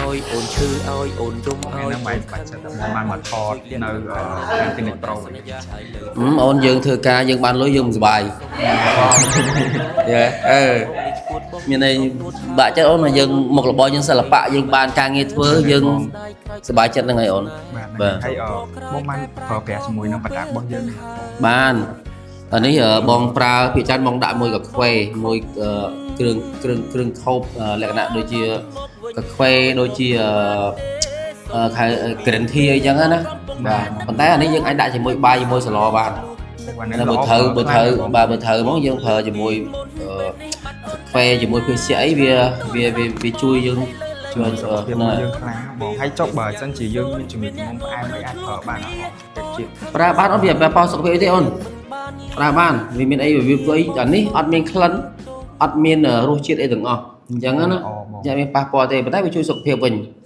ឲ្យអូនឈឺឲ្យអូនយំ ថ្ងៃ ឲ្យ ហ្នឹងបាយបាច់ចិត្តតែបងបានមកថតនៅខាង Clinic Pro ហឹមអូនយើងធ្វើការយើងបានលុយយើងមិនសុបាយយេអឺមានន័យបាក់ចិត្តអូនថាយើងមុខរបរយើងសិល្បៈយើងបានការងារធ្វើយើងសប្បាយចិត្តហ្នឹងហើយអូន បាទ បាទ ហើយបងបានប្រើប្រាស់ជាមួយនឹងប្រដាប់របស់យើង បានអានេះបងប្រើភាគច្រើនបងដាក់មួយកាហ្វេមួយគ្រឿងគ្រឿងគ្រឿងខូបលក្ខណៈដូចជាកាហ្វេដូចជាអឺខៅ green tea អីចឹងណាបាទប៉ុន្តែអានេះយើងអាចដាក់ជាមួយបាយជាមួយសម្លបាន បាទ តែបើត្រូវបើត្រូវបាទបើត្រូវហ្មងយើងប្រើជាមួយកាហ្វេជាមួយភេសជ្ជៈអីវាវាវាជួយយើងជួយ សុខភាពរបស់យើងខ្លាំងបងហើយចុះបើសិនជាយើងមានជំងឺទឹកនោមផ្អែមអីអាចប្រើបានអត់បងជាតិ ប្រើបានអត់វាប៉ះពាល់សុខភាពអីទេអូនប្រើបានវាមានអីវាវាអីអានេះអត់មានក្លិនអត់មានរសជាតិអីទាំងអស់អញ្ចឹងណា អូបង យ៉ាងមានប៉ះពាល់ទេប៉ុន្តែវាជួយសុខភាពវិញ។